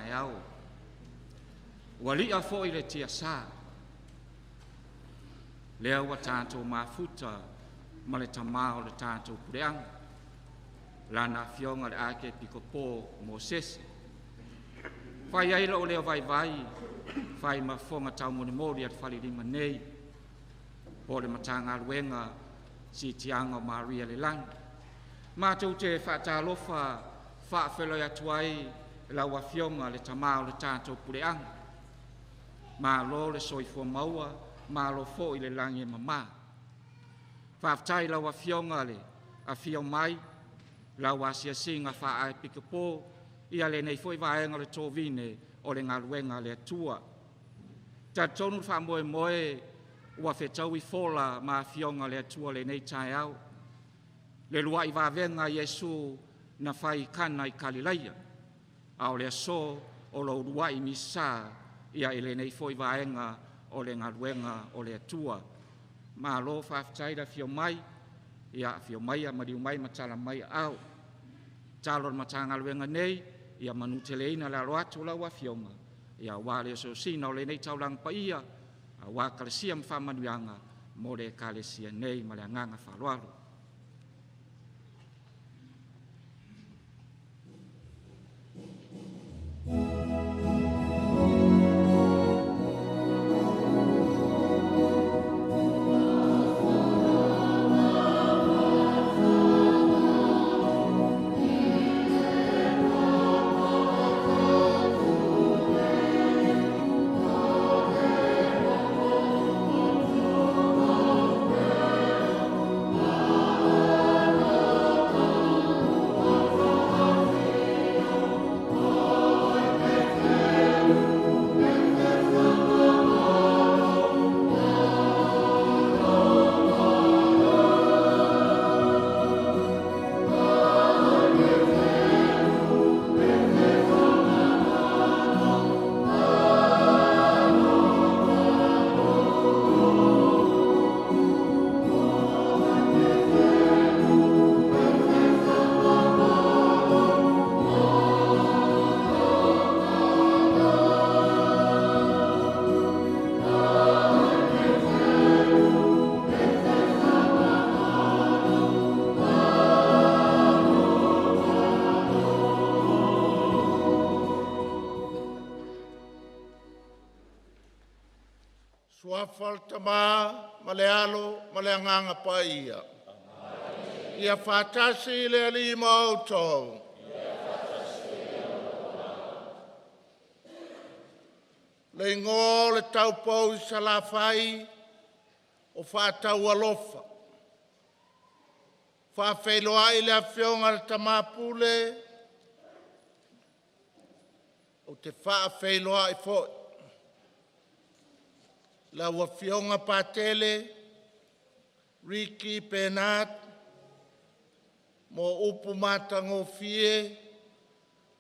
Taeao. Ua li'a foi le tiasa, lea ua tatou mafuta ma le Tama o le tatou puleaga, Lana Afioga i le Akiepikopo o Mosese. E Fai ai lou leo vaivai, fai ma fofoga taumolimoli a le falelima nei, po o le Matagaluega Siitiaga o Maria i le Lagi. Matou te faatalofa faafeiloai atu ai i lau Afioga le Tama o le tatou puleaga, malo le soifua maua, malo foi le lagi e mama. Faafetai i lau Afioga le afio mai, lau asiasiga faa-Epikopo ia lenei foi vaega o le tovine o le galuega a le Atua. E talitonu le faamoemoe ua fetaui fola ma Afioga o le Atua i lenei taeao, le luai vavega a Iesu na fai i Kana i Kalilaia, a o le aso o lo uluai Misa ia i lenei foi vaega o le galuega o le Atua. Malo faafetai le afio mai, ia afio maia maliu mai ma tala mai aao. Tatalo a le Matagaluega nei, ia manuteleina le alo atu o lau Afioga ia aua le osiosiina o lenei taulaga paia aua kalasia ma faamanuiaga mo le Ekalesia nei ma le agaga faaaloalo. Suafa o le Tama ma le Alo ma le Agaga Paia. Ia faatasi le Alii ma outou. Le igoa o le taupou i Salafai o Faataualofa. E faafeiloai le Afioga i le Tama Pule, ou te faafeiloai foi. Lau Afioga Patele Ricky Bernard mo upu matagofie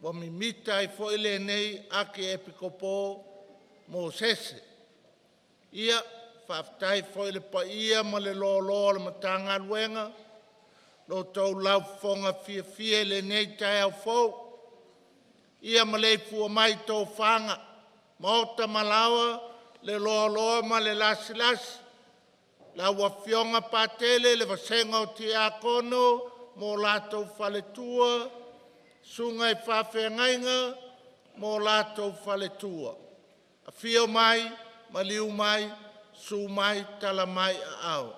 ua mimita ai foi lenei Akiepikopo Mosese. Ia, faafetai foi i le paia ma le loaloa o le Matagaluega lo outou laufofoga fiafia i lenei taeao fou. Ia maleifua mai i tofaga, maota ma laoa le loaloa ma le lasilasi lau Afioga Patele, le vasega o Tiakono ma o latou faletua, susuga i faafeagaiga ma o latou faletua. Afio mai, maliu mai, susu mai, tala mai aao.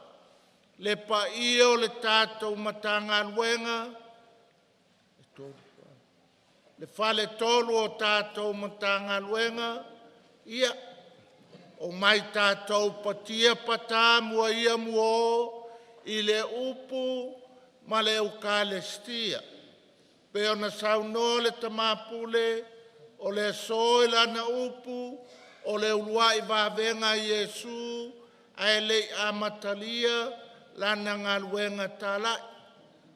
Le paia o le tatou Matagaluega, le Faletolu o tatou Matagaluega, ia omai tatou patia pata, muaia muo i le upu ma le Ekalesia. E pei ona saunoa le Tama Pule o le aso i lana upu o le uluai vavega a Iesu ae le i amatalia lana galuega talai.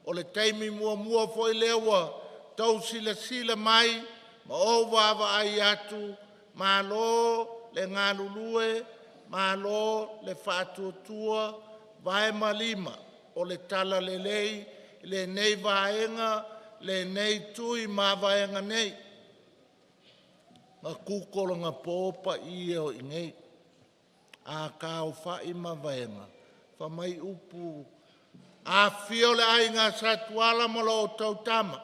O le taimi muamua foi lea ua outou silasila mai ma ou vaavaai atu, malo le galulue, malo le faatuatua, vae ma lima o le talalelei i lenei vaega, lenei Itu i mavaega nei. Na kūkologapo paia o i inei, a taaofai ma vaega, fai mai upu, afifio le aiga Sa Tuala ma lo outou Tama,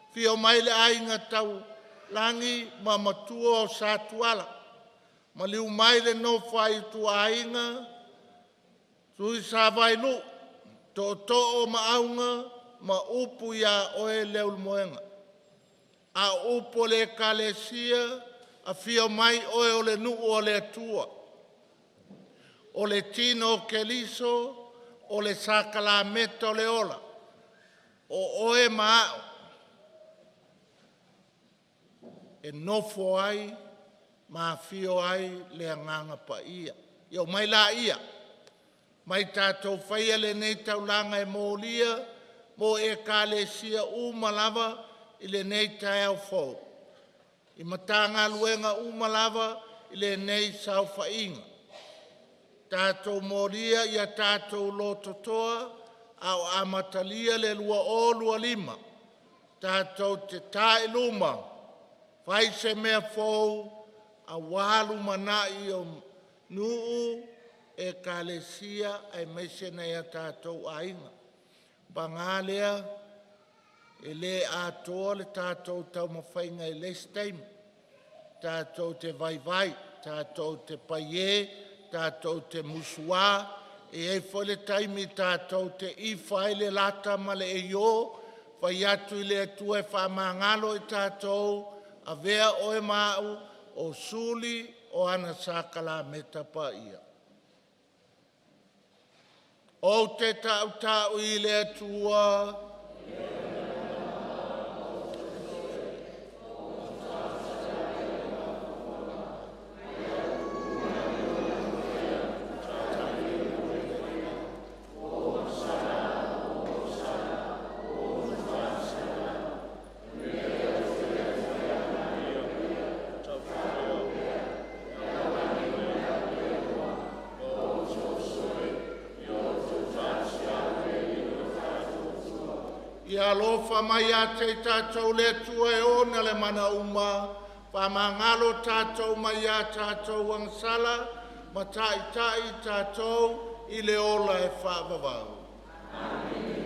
afio mai le aiga Taulagi ma matua o Sa Tuala, maliu mai le nofo a ituaiga Tuisavailuu, tootoo o Maauga ma upu ia oe Leulumoega. A o upu a le Ekalesia, afio mai oe o le nuu o le Atua, o le tino o Keriso o le sakalameta o le ola, o oe ma au e nofo ai ma afio ai le Agaga Paia. Ia omai laia ma tatou faia lenei taulaga e molia mo Ekalesia uma lava i lenei taeao fou, i Matagaluega uma lava i lenei saofaiga. Tatou molia ia tatou lototoa a o amatalia le 2025. Tatou te ta i luma, fai se mea fou aua lumanai o nuu, ekalesia aemaise nai o tatou aiga. Paga lea, e le atoa le tatou taumafaiga i le isi taimi. Tatou te vaivai, tatou te paiē, tatou te musuā. E i ai foi le taimi tatou te ifa ai le lata ma le aio, fai atu i le Atua e faamagalo i tatou, avea oe ma au o suli o ana sakalameta paia. Ou te tautau i le Atua, Ia alofa mai ia te i tatou le Atua e ona le mana uma, faamagalo tatou mai a tatou agasala ma taitai i tatou i le ola e faavavau. Alofa mai.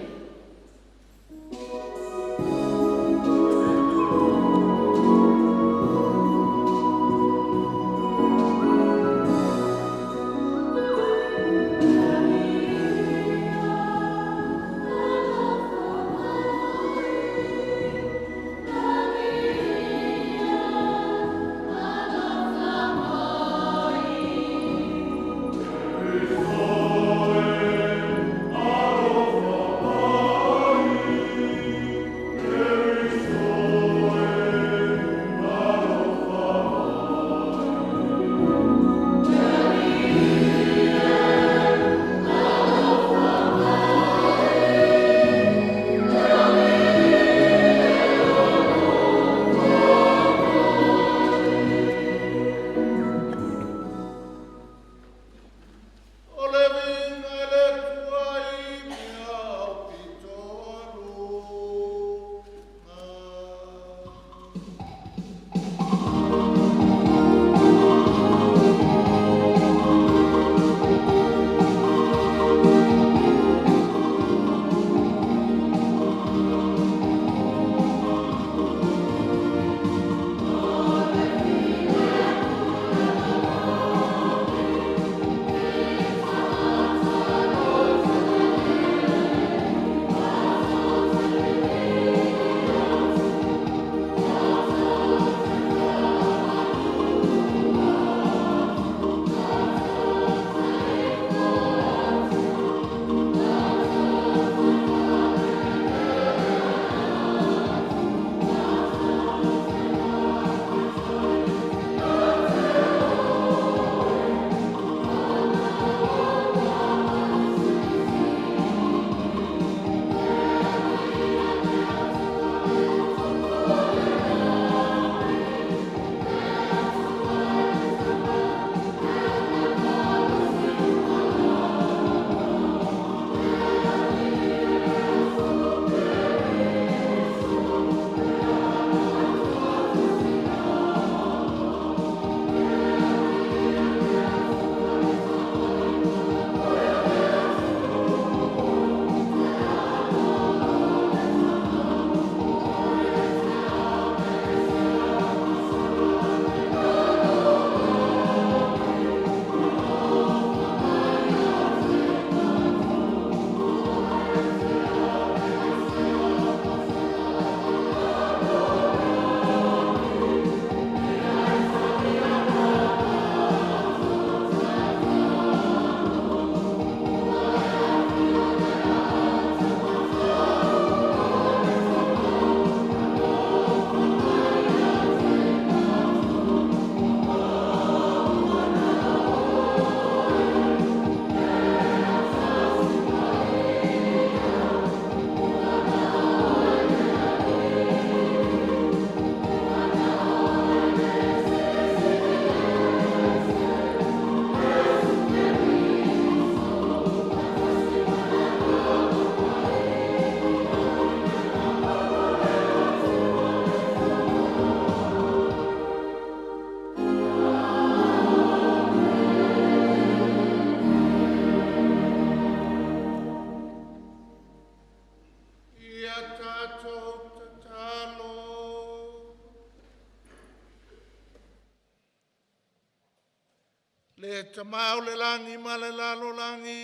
le Tamā o le lagi ma le lalolagi,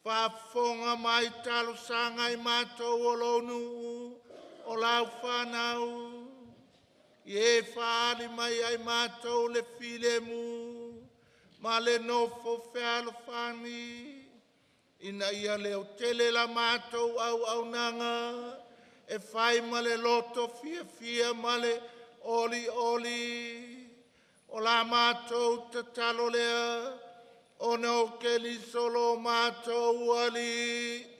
faafofoga mai talosaga i matou o lou nuu, o lau fanau, i e faaali mai ai matou le filemu ma le nofo fealofani, ina ia leotele la matou auaunaga e fai ma le loto fiafia ma le olioli. O la matou tatalo lea ona o Keriso lo matou Alii.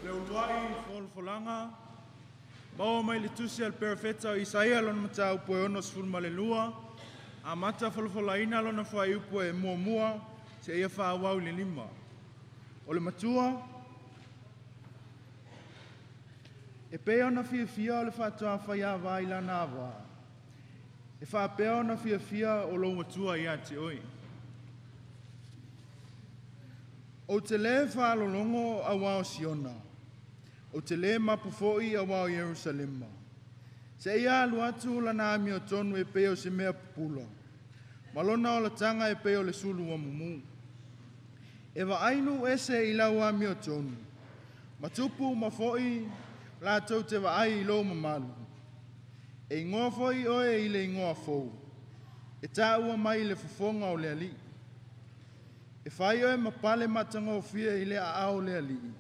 Le uluai folafolaga maua mai le tusi a le Perofeta o Isaia lona mataupu e 62, amata folafolaina lona fuaiupu e 1 seia faaauau i le 5. O le matua e pei ona fiafia o le faatoa faiava i lana ava, e faapea ona fiafia o lou Atua ia te oe. Ou te le faalologo auā o Siona, ou te le mapu foi auā o Ierusalema. Seia alu atu lana amiotonu e pei o se mea pupula, ma lona olataga e pei o le sulu ua mumu. E vaai nuu ese i lau amiotonu, ma tupu uma foi latou te vaai i lou mamalu. E igoa foi oe i le igoa fou, e taua mai i le fofoga o le Alii. E fai oe ma pale matagofie i le aao o le Alii,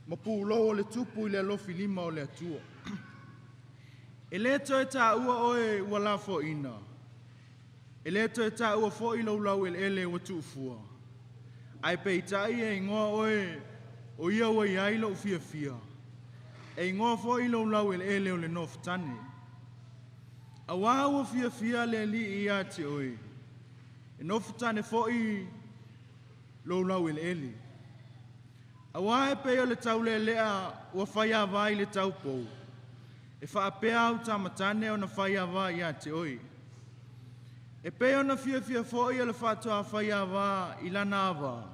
ma pulou o le tupu i le alofilima o le Atua. E le toe taua oe ua lafoaiina, e le toe taua foi lou laueleele ua tuufua, ae peitai e igoa oe o ia ua i ai lou fiafia, e igoa foi lou laueleele o le nofotane. Auā ua fiafia le Alii ia te oe, e nofotane foi lou laueleele. Auā e pei o le taulelea ua faiava i le taupou, e faapea au tama tane ona faiava ia te oe. E pei ona fiafia foi o le faatoa faiava i lana ava,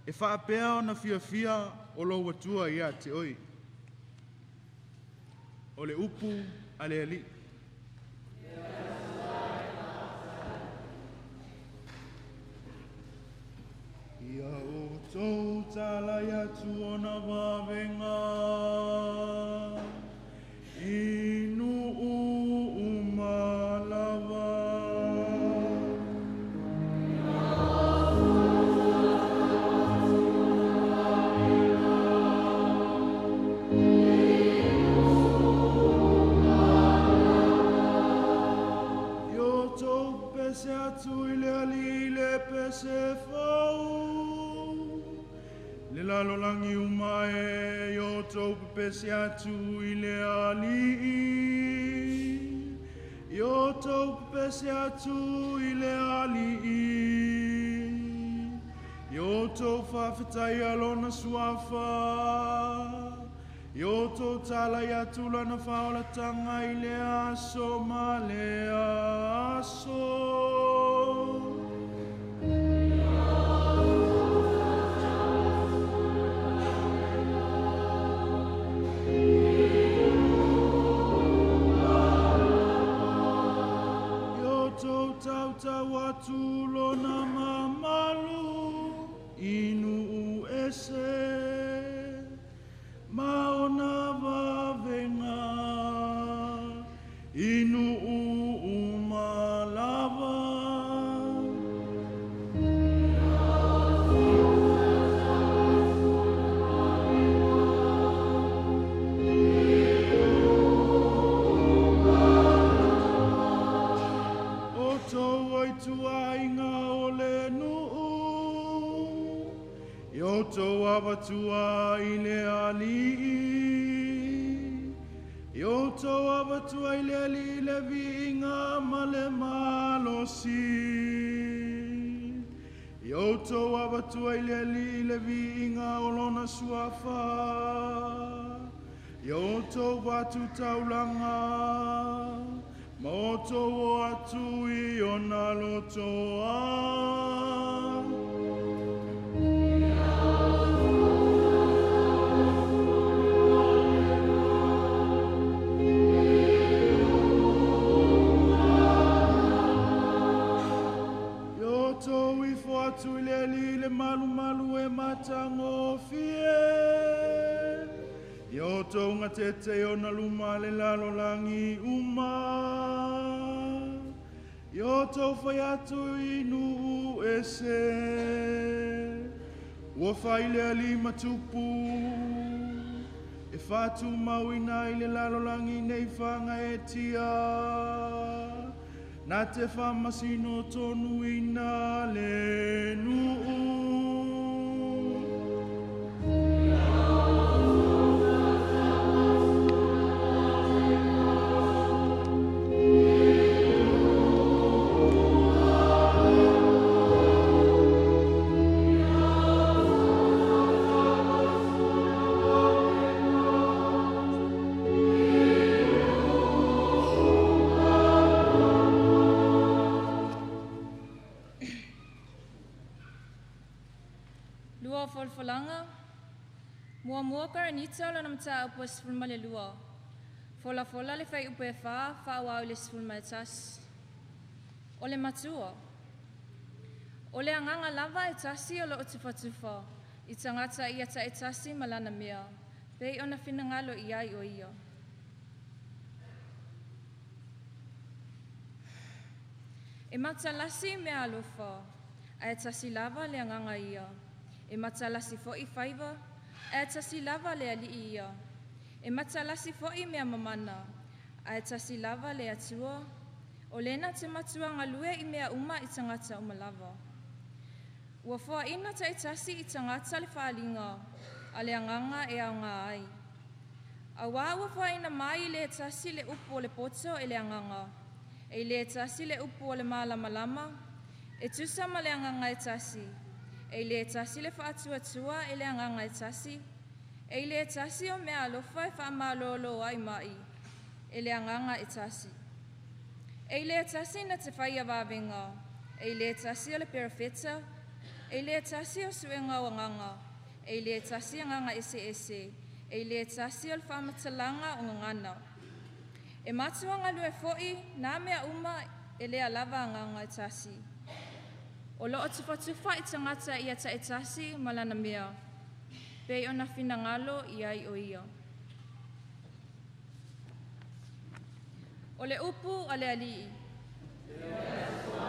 e faapea ona fiafia o lou Atua ia te oe. O le upu a le Alii. Ia outou talai atu ona vavega i nuu uma lava. Ia outou pese atu i le Alii le pese fou, le lalolagi uma e, ia outou pepese atu i le Alii. Ia outou pepese atu i le Alii. I outou faafetaia lona suafa. I outou talai atu lana faaolataga i le aso ma le aso. I outou tautau atu lona mamalu i nuu ese ma ona vavega i nuu uma lava. O tou ai tuaiga o le nuu, i outou avatua i le alii. I outou avatua i le alii le viiga ma le malosi. I outou avatua i le alii le viiga o lona suafa. I outou vatu taulaga ma outou o atu i ona lotoa. I outou ifo atu i le alii le malumalu e matagofie. I outou gatete ona luma le lalolagi uma. I outou fai atu i nuu ese. Ua fai le alii matupu. E faatumauina i le lalolagi nei fagaetia. Na te faamasino tonuina le nuu. Lua folafolaga, muamua Korinito lona mataupu e 12. Folafola le fuaiupu e 4, faaauau i le 11. O le matua. O le agaga lava e tasi o loo tufatufa, i tagata ia taitasi ma lana mea, pei ona finagalo i ai o ia. E matalasi mea alofa, ae tasi lava le agaga ia. E matalasi fo'i faiva, ae tasi lava le alii ia. E matalasi fo'i mea mamana, ae tasi lava le Atua. O lena te matua galue i mea uma i tagata uma lava. Ua foaina taitasi i tagata le faaliga a le agaga e aoga ai. Auā ua foaina mai i le tasi le upu o le poto e le agaga, e i le tasi le upu o le malamalama, e tusa ma le agaga e tasi, e i le tasi le faatuatua e le agaga e tasi, e i le tasi o mea alofa e faamalōlō ai mai, e le agaga e tasi. E i le tasi na te faia vavega, e i le tasi o le perofeta, e i le tasi o suega o agaga, e i le tasi agaga eseese, e i le tasi o le faamatalaga o gagana. E matua galue fo'i nā mea uma e lea lava agaga e tasi. O loo tufatufa i tagata ia taitasi ma lana mea, pei ona finagalo i ai o ia. O le upu a le alii. Alleluia.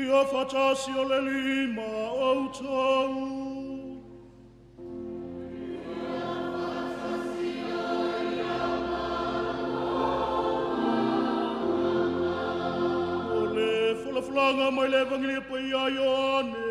Ia faatasi o le Alii ma outou. O le folafolaga mai le Evagelia Paia a Ioane.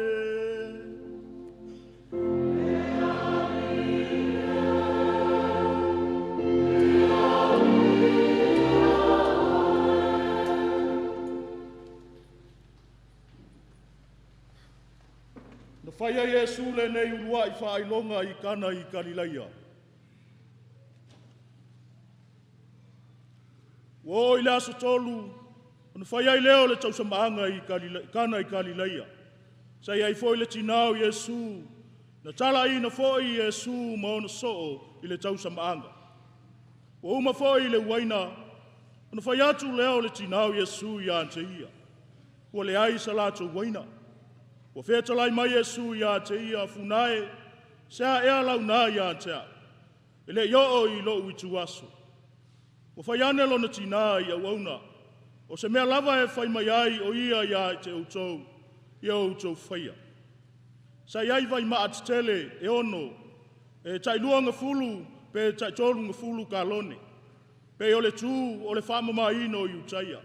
Na faia Iesu lenei uluai faailoga i Kana i Kalilaia. Ua oo i le aso 3, ona fai ai lea o le tausamaaga i Kana i Kalilaia. Sa i ai foi le tinā o Iesu, na talaiina foi Iesu ma ona soo i le tausamaaga. Ua uma foi le uaina, ona fai atu lea o le tinā o Iesu ia te ia, ua leai sa latou uaina. Ua fetalai mai Iesu ia te ia, funae, se a ea launa ia te au, e le i oo i lou ituaso. Ua fai ane lona tinā i auauna, o se mea lava e fai mai ai o ia ia te outou, ia outou faia. Sa i ai vai maa tetele e 6, e tai 20 pe tai 30 kalone, pe o le tū o le faamamaina o Iutaia.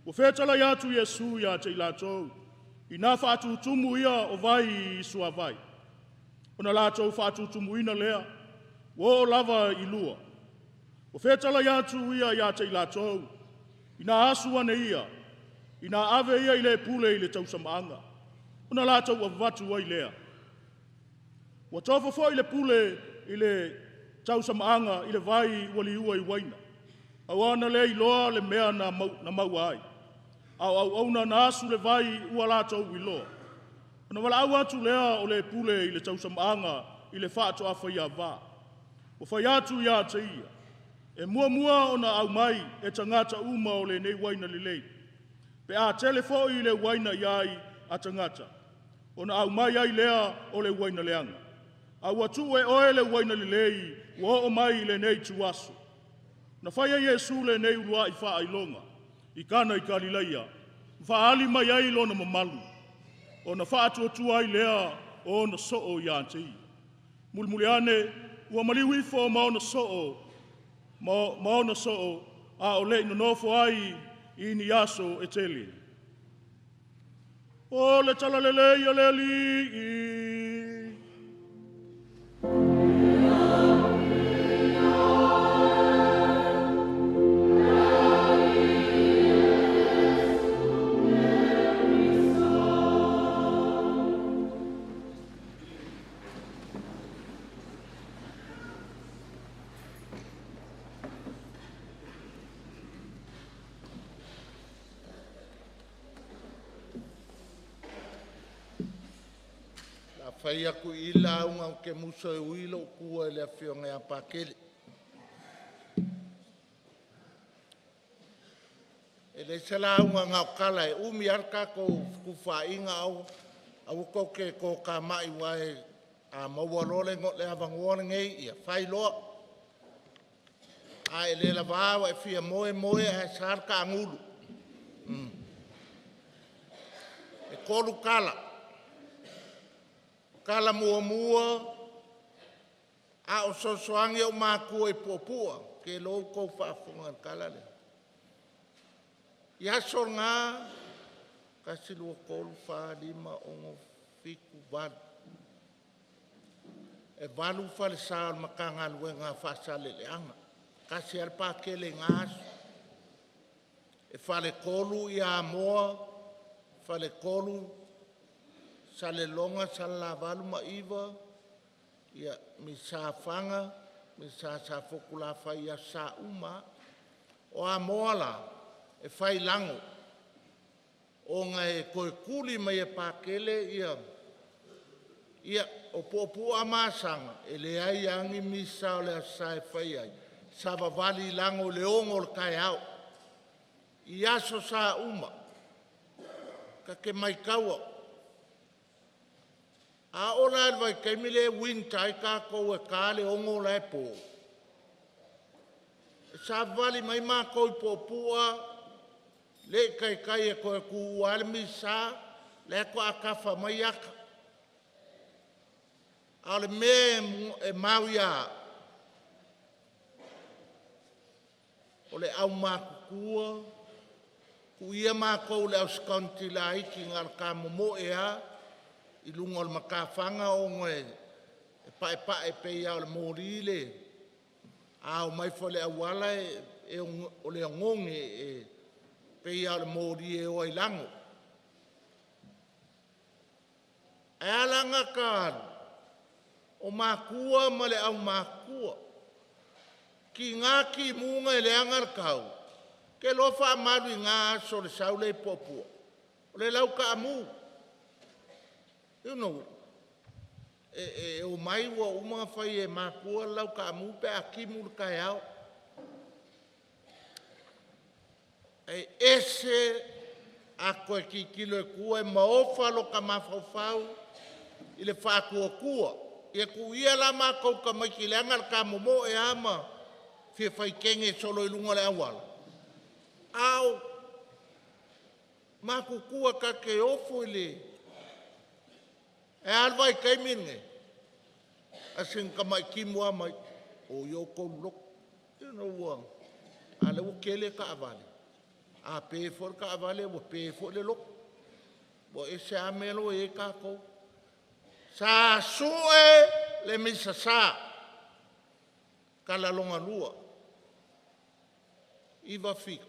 Ua fetalai atu Iesu ia te i latou, ina faatutumu ia o vai i suavai. Ona latou faatutumuina lea, ua oo lava i lua. Ua fetalai atu ia ia te i latou, ina asu ane ia, ina ave ia i le pule i le tausamaaga. Ona latou avatu ai lea. Ua tofa foi le pule i le tausamaaga i le vai ua liua i uaina. Aua na le iloa le mea na maua ai. A o auauna na asu le vai ua latou iloa. Ona valaau atu lea o le pule i le tausamaaga i le faatoafaiava. Ua fai atu ia te ia, e muamua ona aumai e tagata uma o lenei uaina lelei. Pe a tele foi le uaina i ai a tagata, ona aumai ai lea o le uaina leaga. A ua tuu e oe le uaina lelei, ua oo mai i lenei tuaso. Na fai ai Iesu lenei uluai faailoga i Kana i Kalilaia, faali mai ai lona mamalu, ona faatuatua ai lea o ona soo ia te ia. Mulimuli ane, ua maliu ifo ma ona soo, ma ona soo, a o lei nonofo ai i ni aso e tele. O le talalelei o le Alii. Fai aku i lauga o ke muso e ui lou tua i le afioga ia Pakele. E le se lauga ngā o kala e umi ar tātou fukufaaiga au au kou ke kō ka mai wae a maua loa le ngo le avanoa lenei ia fai loa. A e le lava ua e fia moe moe ae sa le taagulu. E 3 kala. Kala muamua a o sosoagi o mātua i puapua ke lou kou faafofoga i le kala lea. Ia aso gā, 1, 2, 3, 4, 5, 6, 7, 8. E 8 falesa o le Matagaluega a Faasaleleaga. Tasi lava le pakele i gā aso. E faletolu ia Amoa, faletolu Saleloga, Salelavalu ma Iva, ia Misafaga, Misa Safotulafai i aso Sa uma lava. O Amoa la, e fai lago. Ona e toe tuli mai e Pakele ia ia o puapua masaga e leai lava ni misa o le Aso Sa e fai ai, savavali i lago i le 6 o le taeao i Aso Sa uma. Ta te maitaua, a oo la i le vaitaimi lea e winter ai tatou e ta le 6 o la e po, e savavali mai matou i Puapua, le i taitai e toe tuua lava le misa, la e faatoa tafa mai ata. A o le mea e mau ia au, o le aumatutua, tuu ia matou le au sikaniti laiti na o le ta momoe lava i luga o le matafaga ona e paepae pei lava o le moli le… A omai foi i le auala o le oneone e pei lava o le moli e o ai lago. Ae a la ona ta alu? O matua ma le aumatutua. Tiga timuga e leaga le tau, ou te iloa faamalu i na aso i le sau lea i Puapua, o le lautaamu. You know, e omai ua uma ona fai e matua le lautaamu pe a timu le taeao. Ae ese a toe tilotilo i tua e maofa lota mafaufau i le faatuatua. Ia tuu ia la matou tamaiti leaga le ta momoe lava ma fia fai tege solo i luga o le auala, a o matutua ta te ofo i le… Ae a le vaitaimi lenei? Na o sina tamai timu lava omai, oia outou lotu. You know, a o lea ua tele taavale, a pe foi le taavale ua pe foi le lotu. Ua ese lava mea la ua i ai tatou. Sa sue le misasa, tala lona lua, 97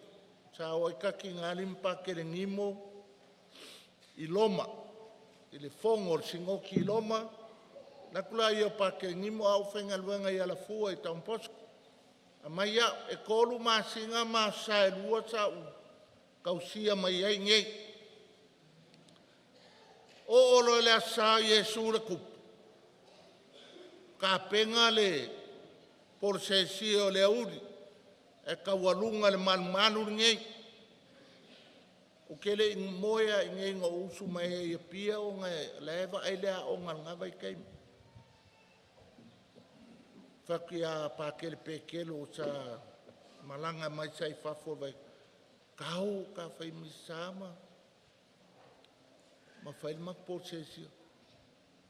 sa o ai Takigali ma Pakelegimo i Roma i le fono a le Sinoti i Roma. Alu atu lea o Pakelegimo a o ou faigaluega i Alafua i Don Bosco. Aumai au, e 3 masina ma Aso Sa e 2 sa ou tausia mai ai i inei. Oo loa i le Aso Sa o Iesu le Tupu, tapena le polosesia o le aoauli ae taualuga e le malumalu lenei. Ou te le i moe lava i inei ina ua ou usu mai ai i Apia ona o la e vaai le aoga i lena vaitaimi. Ou fai atu ia Pakele Pekelo sa malaga mai sa i fafo, ta o ta fai misa ma fai le matou polosesia.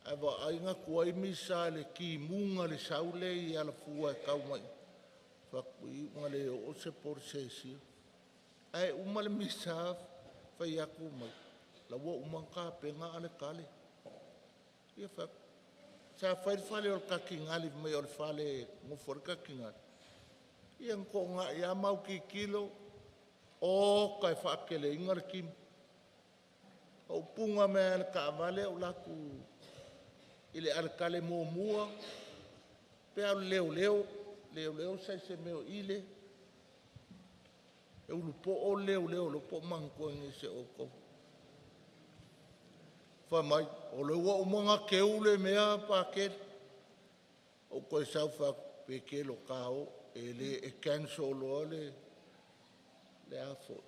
Ae vaai na tuai misa i le timuga i le sau lea i Alafua e tau mai i i. Ou fai atu, iu ina le oo se polosesia. Ae uma le misa fai atu mai, la ua uma ona tapena aletale. Ia fai atu, sa fai le fale o le takigali fai mai o le fale e nofo ai le takigali. Ia na toonai lava ma autilotilo, oka e faateleina le timu. Ou puna mai lava i le taavale ou alu atu i le aletale muamua, pei lava o le leoleo, leoleo sa i se mea o ile, e ulupoo le leoleo iloa po o manatua e nisi o outou. Fai mai, o lea ua uma ona teu le mea Pakele. Ou toe sau fai atu, Pekelo ta o, e le, e cancel loa le a foi,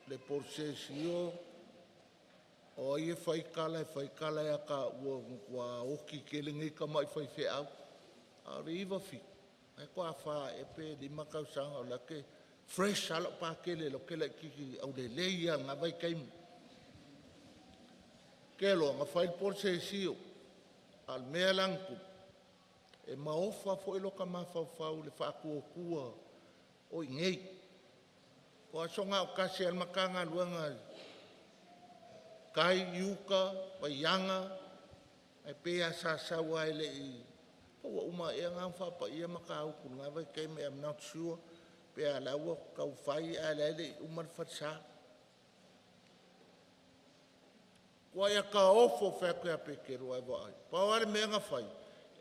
le polosesia o ai e fai tala e fai tala ia taua ua matua oti tele nei tamai faifeau. A o le 97, na faatoa 4 ea pe 5 tausaga o la e fresh lava lau Pakele lea ou te laitiiti aulelei lava i lena vaitaimi. Ke loa na fai le polosesia, a o le mea la na tupu, e maofa foi lota mafaufau i le faatuatua o i inei. O aso na o le tasi lava le Matagaluega e tai i uta, Vaiaga, ae pei lava sa sau lava e le i… po ua uma ea ona faapaia Matautu i lena vaitaimi I'm not sure pe a o la e ua tau fai ae o la e le i uma le falesa. Ua ia ta ofo, fai atu ia Pekelo, ae vaai. Pau lava le mea na fai,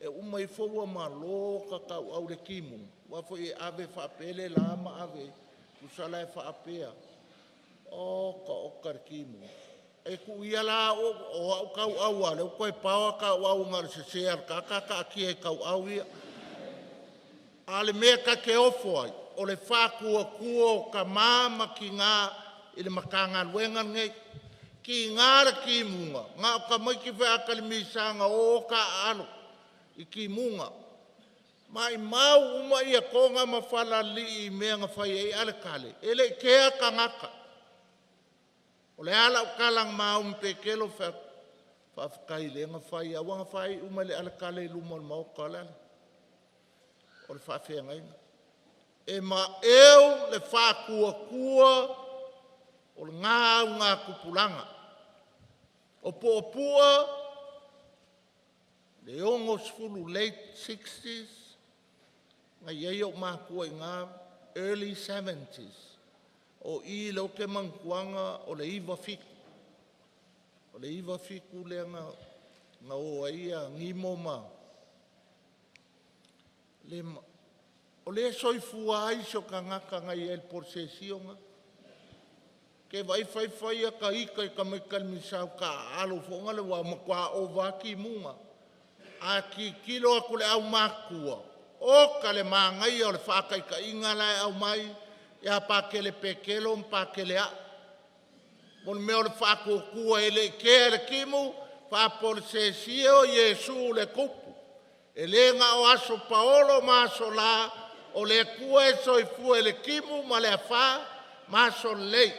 e uma ifo ua malo ta tauau i le timuga, aua foi e ave faapea le la ma ave, tusa la e faape lava. Oka oka le kimu. E ku ia la o o au kau au a le koe paoa ka au nga le sese al ka ka ka ki e kau au ia. A le mea ka ke ofo ai, o le whākua kua o ka māma ki ngā i le makanga luenga nei. Ki ngā le ki munga, ngā o ka mai ki whea akalimisanga o ka alo i ki munga. Mai mau uma ia konga ma whala li i mea nga whai ei ale kale. E le kea kangaka. O le ala o kalang mau pe kelo wha whawhakai le nga whai a wanga whai uma le ale kale i luma o le maoka le ale. O le whaafea ngainga. E ma eu le whakua kua o le ngā au ngā kupulanga. O pua le ongo sefulu late 60s, ngai ai o makua i ngā early 70s. O i le oke mankuanga o le iwa fiku. O le iwa fiku lea nga, nga o ai a ngimo ma. Le, o le soifua ai so kangaka ngai el por sesionga. Ke vai fai fai a ka ika i ka mai kalmisau ka alo fonga le wa makwa o vaki munga. A ki kilo aku le au makua. O ka le mangai o le whākai ka inga lai au mai. Ia pa kele pekelo pa kele a. Mo le mea o le whākua e le kea le kimu. Whāpole se sio Yesu le kupu. E le ngā o aso paolo ma aso la. O le kua e soifua e le kimu ma le awha ma aso lei.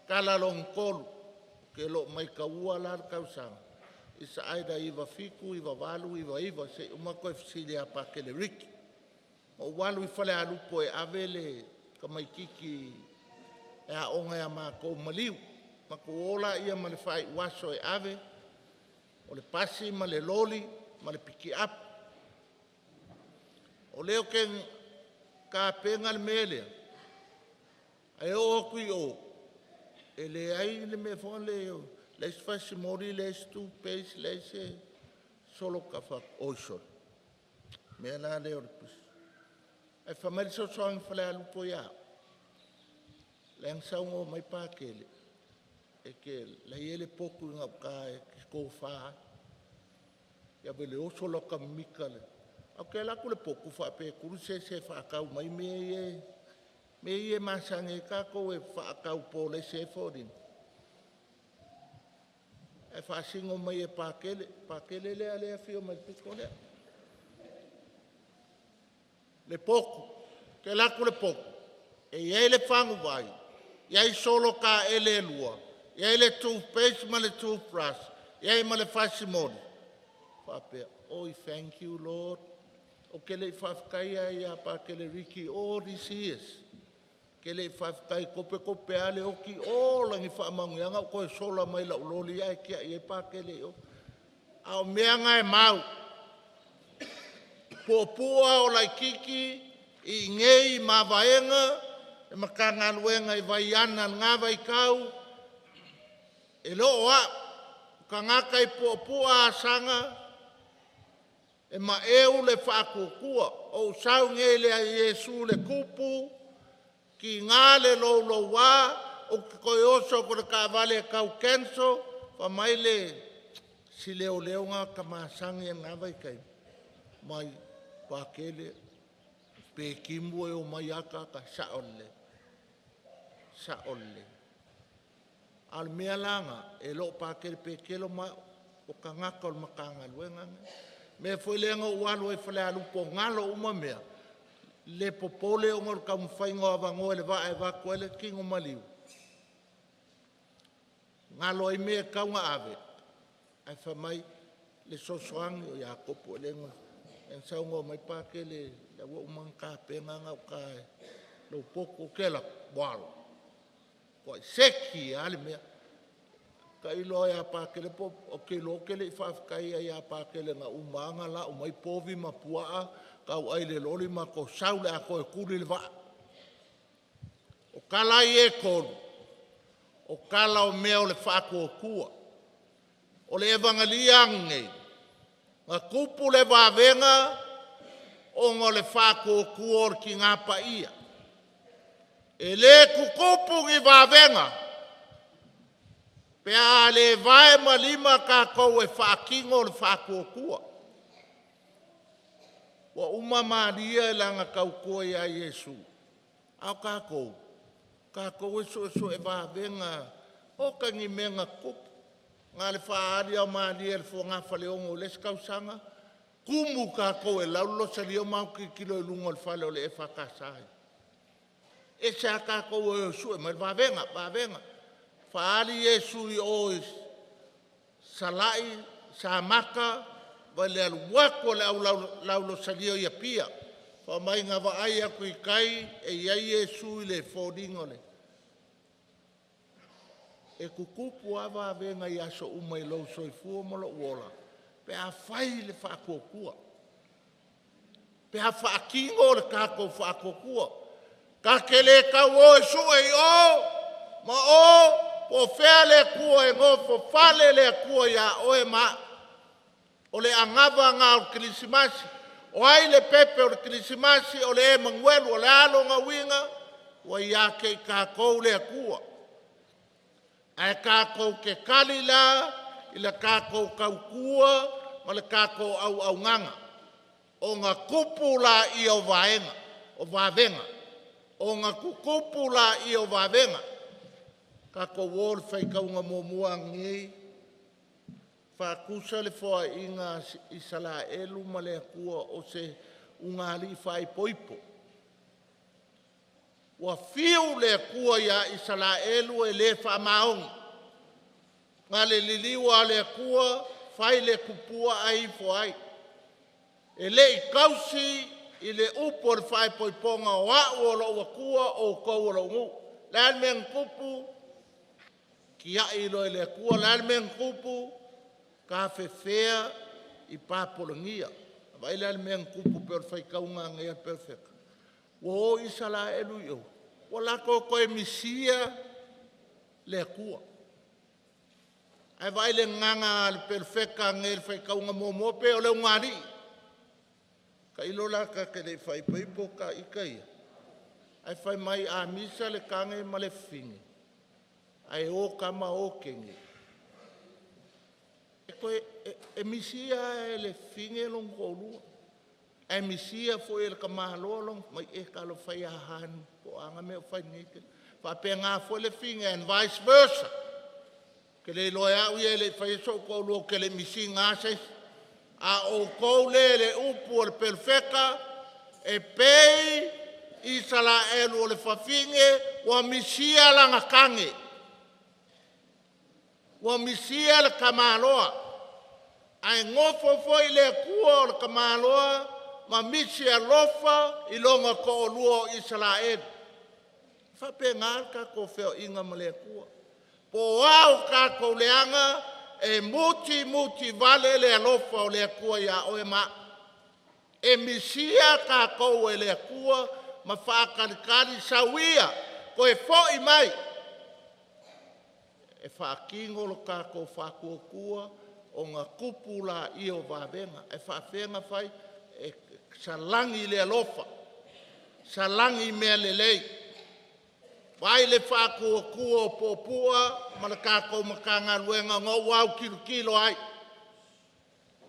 Kala long kolu. Ke lo mai ka ua la le kausanga. Isa aida iwa fiku, iwa walu, iwa iwa. Se umako e fisili a pa kele riki. O walu i fale alupo e ave le ka mai kiki e a onga ia mākou maliu. Ma ko ola ia ma le whai waso e ave. O le pasi ma le loli ma le piki up. O leo ke ka penga le melea. Ai o kui o. E le ai le mea fo le o. Le se fasi mori, le se toothpaste, le se solo ka fa oi solo. Mea la le o le pusi. Ai fa mai so soang fa le alupo ia. Le ang saungo mai pa kele. E ke le ele poku ngā ka e ko wha. Ia be le oso lo ka mika le. Au ke la ku le poku fa pe kuru se se fa kau mai me ye. Me ye masange ka ko e fa kau po le se fo din. E fa singo mai e pa kele, pa kele le ale fio mai piko le. Le poku, ke la ku le poku. E ye le fangu vai. Ia i solo ka ele lua. Ia i le toothpaste ma le toothbrush. Ia i ma le fasimoli. Whapea, oi, thank you, Lord. O ke le whawhakai ai a pa ke le riki all these years. Ke le whawhakai kope kope ale oki o langi whaamangu o koe sola mai la uloli ai kia i e pa ke le o. A o mea ngai mau. Puapua o laikiki i ngei ma vaenga e makanga luenga i vai ana ngā vai kau e lo a ka ngaka i puapua asanga e ma eu le whaakukua o sau ngei le a Yesu le kupu ki ngā le lou lou wā o ke koe oso ko le ka vale kau kenso fa mai le si leo leo ngā ka masangi e ngā vai kai mai pākele pe kimu e o mai aka ka sa ole sa ole al mea langa e lo pākele pe kelo ma o ka ngaka o le makanga luenga me foi le nga ualu e fale alupo ngalo uma mea le popole o ngol ka mwhainga o avangoe le vaa e vako ele kingo maliu. Ngalo ai mea kaunga ave. Ai fa mai le sosoangi o Iakopo e lenga. En saunga mai pāke le le ua umang ka penga ngau ka e. Lo poko ke la walo. Ko seki ale mea. Ka ilo ia pāke le po o ke lo ke le i whaafkai ai ia pāke le nga umanga la o mai povi ma puaa kau ai le loli ma ko sau le ako e kuli le vaa. O kala i e kolu. O kala o mea o le whaakuakua. O le evangelia ngei. Ngā kupu le vavenga o ngā le whaakuakua o ki ngā paia. E lē tutupu ni vavega pe a le vae ma lima tatou e faatino le faatuatua. Ua uma Maria i lana tautua ia Iesu, a o tatou, tatou e suesue vavega oka ni mea na tutupu. Na o le faaali lava o Maria i le fogafaleono i le isi tausaga, tumu tatou e lau le Losalio matou tilotilo i luga o le fale o le EFKS. E ese lava tatou e o e sue mai le vavega, vavega. Faaali Iesu i o i Sala'i, Samata ma le alu atu a le au laulosalio i Apia. Fai mai na vaai atu i tai e i ai Iesu i le foliga o le… E tutupu lava vavega i aso uma i lou soifua ma lou ola pe a fai le faatuatua, pe a faatino le tatou faatuatua. Ta te le tau o e sue i o ma o po o fea le Atua e nofofale le Atua ia oe ma au. O le anava lena o le Kerisimasi. O ai le pepe o le Kerisimasi? O le Emanuelu. O le a lona uiga? Ua ia te i tatou le Atua. Ae tatou te tali la i le tatou tautua ma le tatou auaunaga ona tupu laia o vaega, o vavega, ona tutupu laia o vavega. Tatou o i le faitauga muamua ananei, faatusa le foaiga a Isaraelu ma le Atua o se ulugalii faaipoipo. Ua fiu le Atua ia Isaraelu e le faamaoni. Na o le liliu lava o le Atua fai le tupua ae ifo ai. E le i tausi i le upu a le faaipoipoga o au o lou Atua o outou o lou nuu. O le a le mea na tupu? Tiai loa e le Atua. O le a le mea na tupu? Tafefea i papolagia. Vaai la i le mea na tupu pei o le faitauga ananei a le Perofeta. Ua o Isaraelu i o, ua latou toe misia le Atua. Ae vaai i le gagana a le Perofeta ananei i le faitauga muamua pei o le ulugalii. Tailo la ta te le i faaipoipo ta ita ia, ae fai mai a misa le tane ma le fafine, ae o tama o teine, e toe e misia lava e le fafine lona toalua, ae misia foi e le tamaloa lona… Mai e talofa e ia Hon po o a na mea o fai i lenei taimi. E faapena foi le afine and vice versa. Ou te le iloa e au ia e le i faia sou toalua ou te le i misiina lava se isi. A o outou lea i le upu a le Perofeta, e pei Isaraelu o le fafine ua misia lana tane, ua misia le tamaloa, ae nofo foi le Atua o le tamaloa ma misi alofa i lona toalua o Isaraelu. E faapena le tatou feoaiga ma le Atua. Po o a o tatou leaga, e mutimutivale le alofa o le Atua ia oe ma au. E misia tatou e le Atua ma faatalitali, sau ia toe foi mai e faatino lo tatou faatuatua ona tupu laia o vavega. Ae faapefea ona fai? E salani i le alofa, salani i mea lelei. Vaai le faatuatua o puapua ma le tatou Matagaluega na ou autilotilo ai.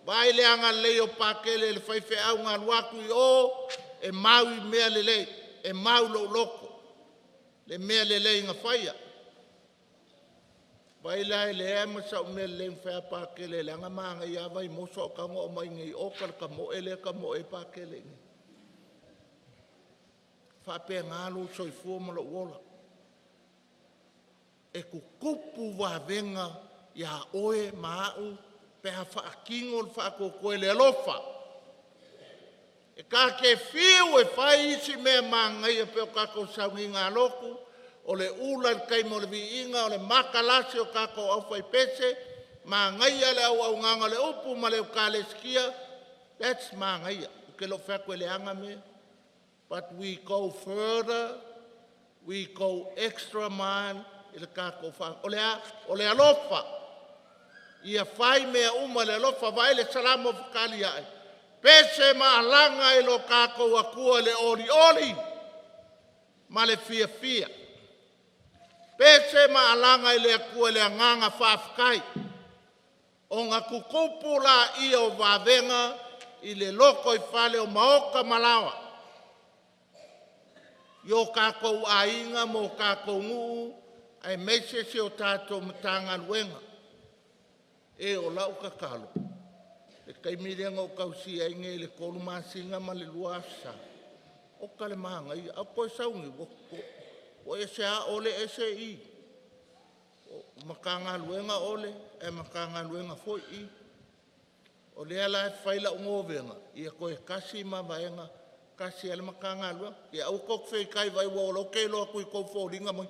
Vaai le agalelei o Pakele i le faifeau na alu atu i o e mau i mea lelei, e mau i lou loto le mea lelei na faia. Vaai la e leai lava ma sau mea lelei na faia Pakele leaga e manaia lava Vaimoso ae tago aumai i inei oka le tamoe lea e tamoe ai Pakele i inei. E faapena lou soifua ma lou ola. E tutupu vavega ia oe ma au pe a faatino le faatuatua i le alofa. E ta te fiu e fai isi mea manaia pei o tatou sauniga lotu, o le ula i le taimi o le viiga, o le matalasi o tatou aufaipese, manaia le auaunaga o le upu ma le Ekalesia, that's manaia. Ou te le o fai atu e leaga mea, but we go further, we go extra mile i le tatou faa… O le a? O le alofa. Ia fai mea uma i le alofa. Vaai le Salamo fetaliai, pese ma alaga i lo tatou Atua i le olioli ma le fiafia. Pese ma alaga i le Atua i le agaga faafetai, ona tutupu laia o vavega i le lotoifale o maota ma laoa, i o tatou aiga ma o tatou nuu aemaise si o tatou Matagaluega. E o lau tatalo, le taimi lea na ou tausia ai nei i le 3 masina ma le 2 aso sa, oka le manaia, ae ou toe sau nei ua ese lava Ole ese i. O Matagaluega Ole ae Matagaluega foi i. O lea la e fai lau novena, ia toe tasi mavaega, tasi lava le Matagaluega. Ia aua tou te feitai vaai aua o lea ou te iloa atu i tou foliga mai.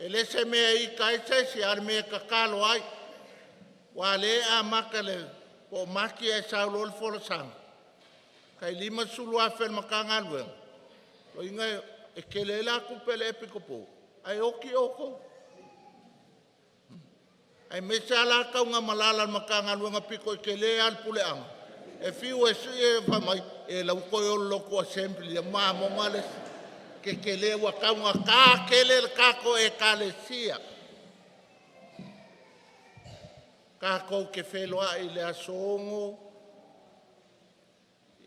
E le se mea e ita ai se isi, a o le mea e tatalo ai. Aua o lea e amata i le po o Mati ae sau loa le folasaga, tai $50,000 a le Matagaluega, lona uiga e tele ai la tupe a le epikopo ae oti outou. Aemaise lava la Tanugamalala i le Matagaluega aupito i tele lava le puleaga, e fiu e sue fai mai, e la ua toe o i le lotu assembly e mamoga le tetele ua taugata tele le tatou ekalesia. Tatou te feiloai i le aso 6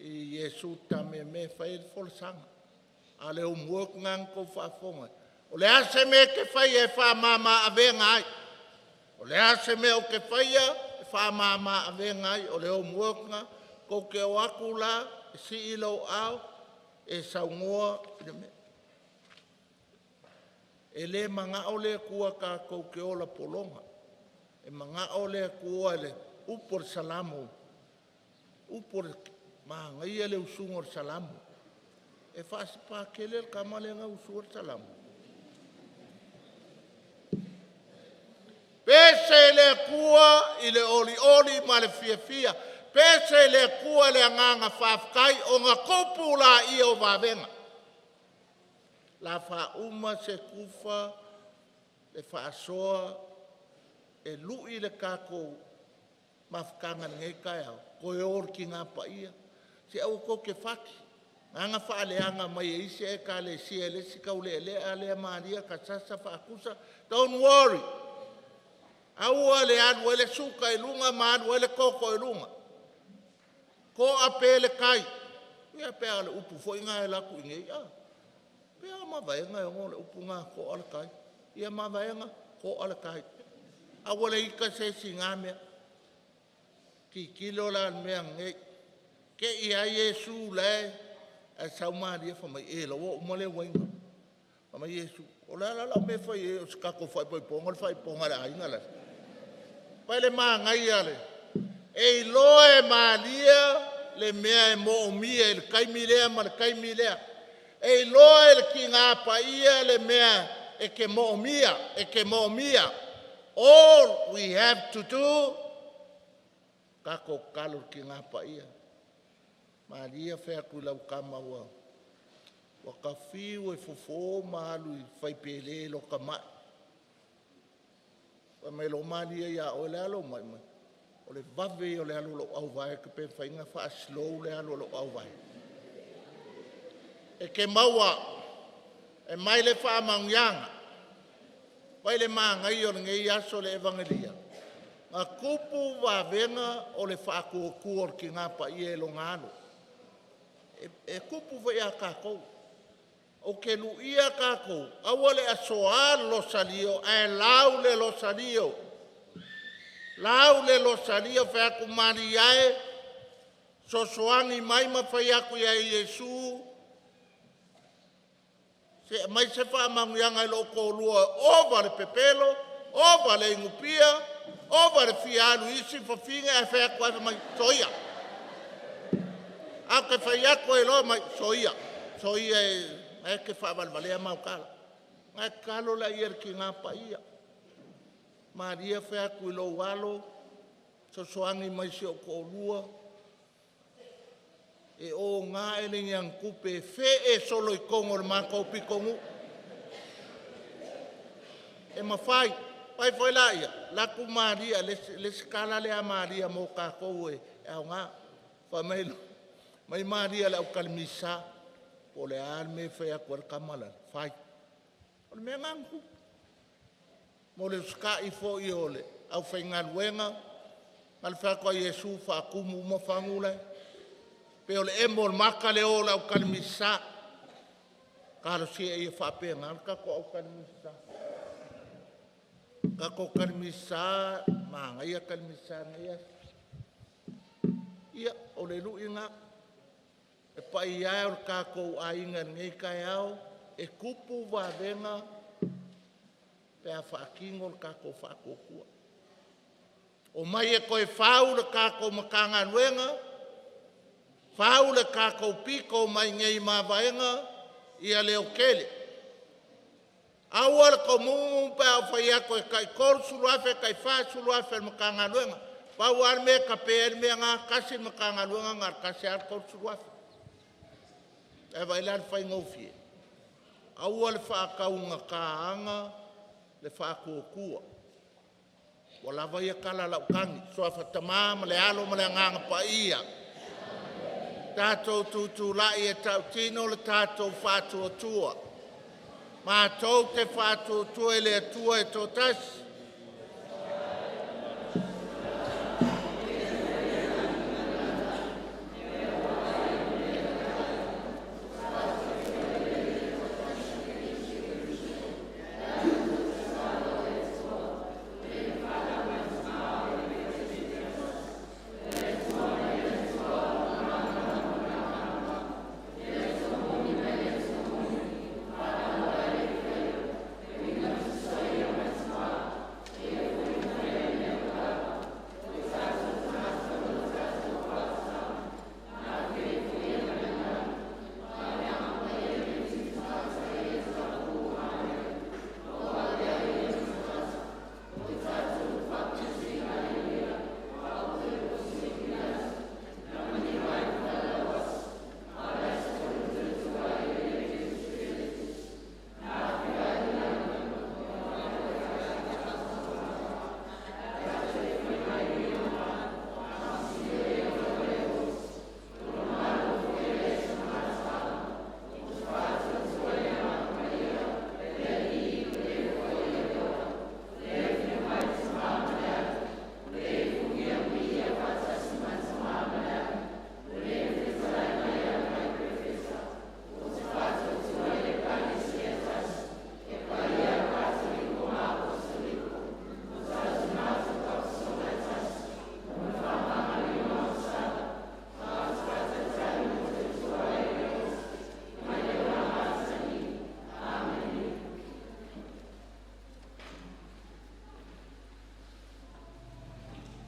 i Iesu Tameamea e fai ai le folasaga. A o le homework lena na outou faafofoga ai. O le a se mea e te faia e faamama avega ai? O le a se mea ou te faia e faamama avega ai? O le homework lena. Tou te o atu la, sii lou aao e saunoa i le mea. E le manao le Atua tatou te ola pologa. E manao le Atua i le upu o le Salamo, upu o le manaia le usuga o le Salamo. E faasipakele le tama lea na usua le Salamo. Pese le Atua i le olioli ma le fiafia. Pese le Atua i le agaga faafetai ona tupu laia o vavega. La faauma se tufa le faasoa e lui le tatou mafutaga i lenei taeao, toe o i le Tina Paia. Se aua tou te fati, leaga na faaleaga mai e isi ekalesia i le isi taulealea lea Maria ka sasa faatusa. Don't worry. Aua le alu ai le suka i luga ma alu ai le toto i luga. Toa pea le tai. Ia pe a o le upu foi lena e alu atu i inei. Ah, pe a mavaega e ono le upu na toa le tai. Ia mavaega, toa le tai. Aua le ita se isi i na mea. Tilotilo la i le mea nei. Te i ai Iesu la e sau Maria fai mai, e la ua uma le uaina. Fai mai Iesu, o le a la lau mea e fai ai o se tatou faaipoipoga le faaipoipoga a le aiga la. Fai le manaia le. E iloa e Maria le mea e moomia i le taimi lea ma le taimi lea. E iloa e le tina paia le mea e te moomia, e te moomia. All we have to do, tatou tatalo i le tina paia. Maria fai atu i lau tama ua ua ta fiu e fofo ma alu i faipele lota mai. Fai mai loa Maria ia oe le a lou mai mai. O le vave ia o le alu o lou auvae ke pe mafai faa-slow le alu o lou auvae. E te maua e mai le faamanuiaga. Vai le manaia o lenei aso le evangelia. Na tupu vavega o le faatuatua o le tina paia e lona alo. E tupu foi ia tatou. Ou te luia tatou, aua le asoa le losalio, ae lau le losalio. Lau le losalio, fai atu Maria e, sosoagi mai ma fai atu ia Iesu, se aumai se faamanuiaga i lou toalua, ova le pepelo, ova le inupia, ova le fia alu i isi fafine ae fai atu ai fai mai, soia. A te fai atu ai loa mai, soia, soia e te faavalevalea mautala. Na e tatalo la ia le tina paia. Maria fai atu i lou alo, sosoagi mai si ou toalua, e o ngā e le niantupe e fe e solo i togo o le matou pitonuu. E mafai, pai foi la ia, latu Maria, le, le sikala le a Maria mo tātou e aoga. Fai mai, Mai malia le aukalemisa, po o le a le mea e fai atu ai le tama lale, fai. O le mea lena na tupu. Mo le usitai foi o le aufaigaluega, na o le fai atu lava o Iesu faatumu uma fagu la e. Pei o le emo o le mata le o o le aukalemisa. Talosia ia faapena le tatou aukalemisa. Tatou kalemisa, manaia kalemisa i lenei aso. Ia, o le lui lena. Le paia e o le tatou aiga i lenei taeao, e tupu vavega pe a faatino le tatou faatuatua. Omai e toe fau le tatou Matagaluega, fau le tatou pito mai nei i Mavaega, ia leotele. Aua le tomumu pe a ou fai atu e tai $30,000 tai $40,000 a le Matagaluega. Pau lava le mea e tape ai le mea lena, tasi le Matagaluega na o le tasi lava le $30,000. Ae vaai la i le faigofie? Aua le faataugataaga le faatuatua. Ua lava ia tala a lau tagi. Suafa Tama ma le Alo ma le Agaga Paia. Tatou tutulai e tautino le tatou faatuatua. Matou te faatuatua i le Atua e toatasi,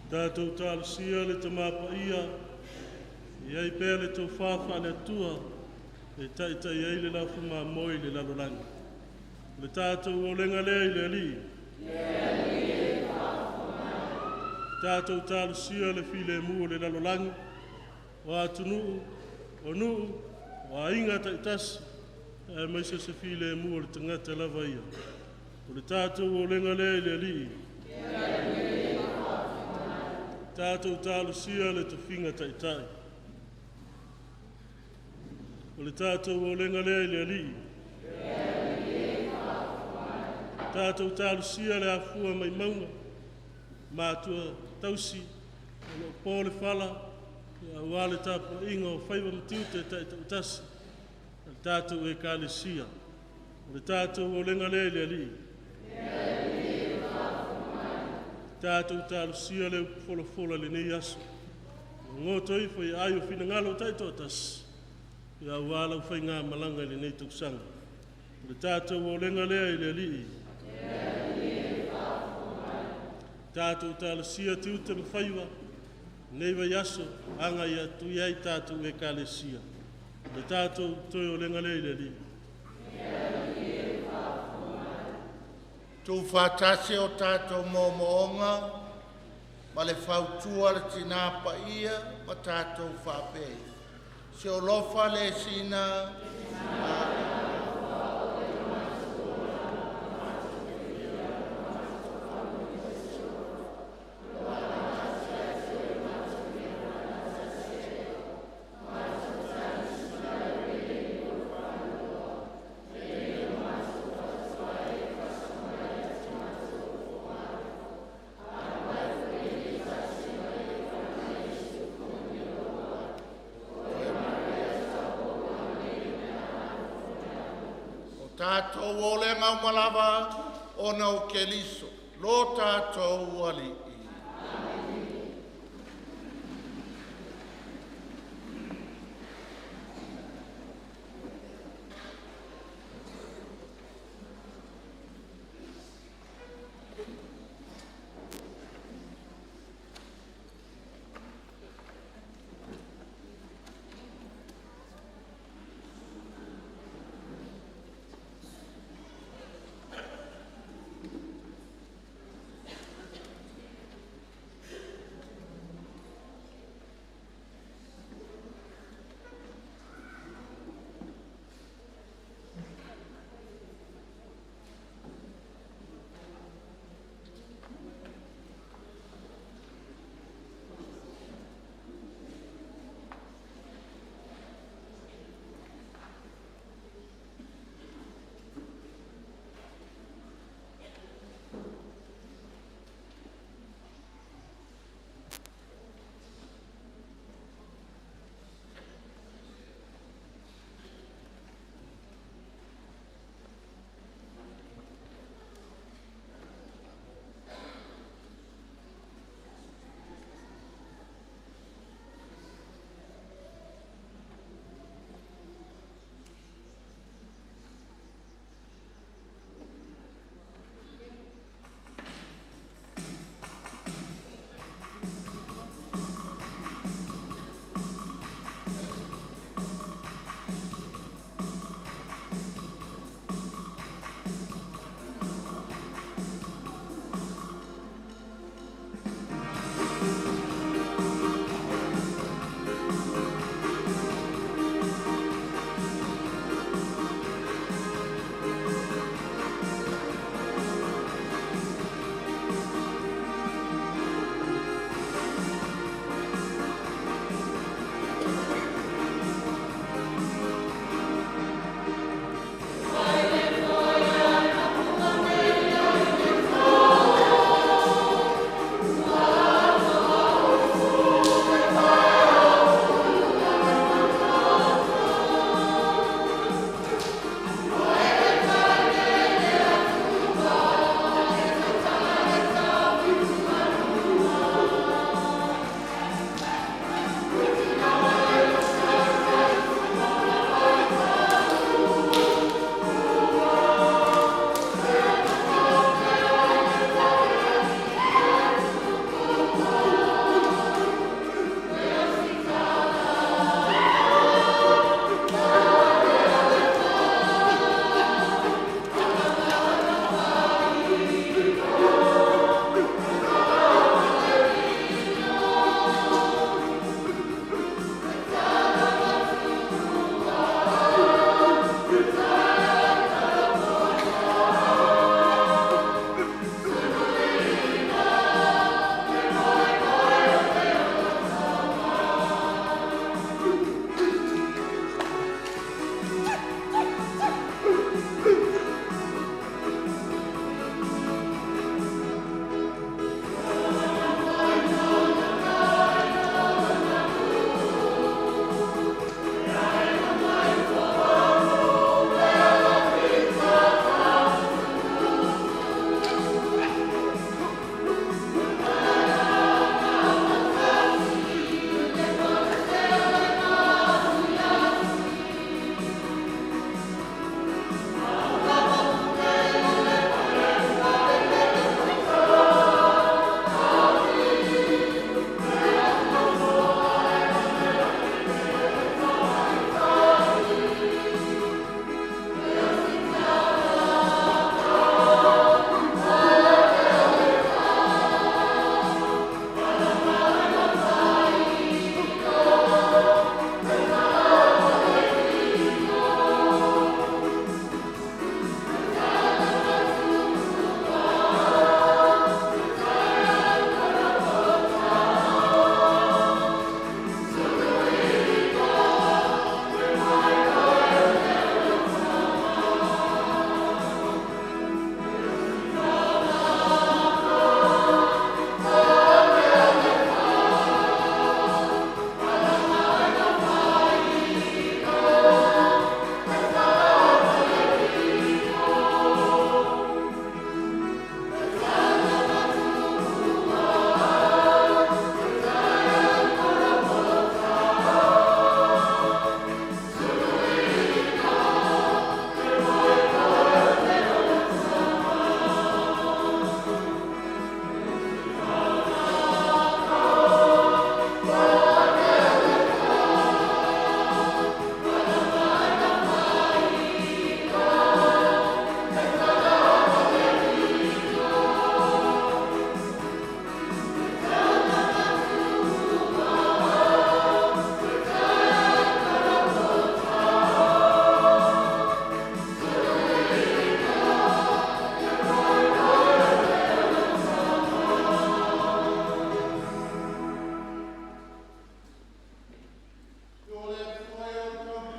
Tatou talosia le Tama Paia, e i ai pea le tofa faale-Atua e taitai ai le lafumamoe i le lalolagi. O le tatou olega lea i le Alii. Tatou talosia le filemu o le lalolagi, o atunuu, o nuu, o aiga taitasi, aemaise o se filemu o le tagata lava ia. O le tatou olega lea i le Alii. Tatou talosia le tofiga taitai. O le tatou olega lea i le Alii. Tatou talosia le afua mai mauga, matua tausi, o lo o po le fala, aua le tapuaiga o faiva ma tiute taitaitasi a le tatou Ekalesia. O le tatou olega lea i le Alii. Tatou talosia le upu folafola i lenei aso. Goto ifo i ai o finagalo taitoatasi, ia aua lau faigamalaga i lenei tausaga. O le tatou olega lea i le Alii. Tatou talosia tiute ma faiva, lenei vaiaso, agai atu i ai tatou Ekalesia. O le tatou toe olega lea i le Alii. Tuufaatasi o tatou moomooga ma le fautua a le Tina Paia ma tatou faapea ifo, se alofa le sina Tatou o le uma lava ona o Keriso, lo tatou Alii.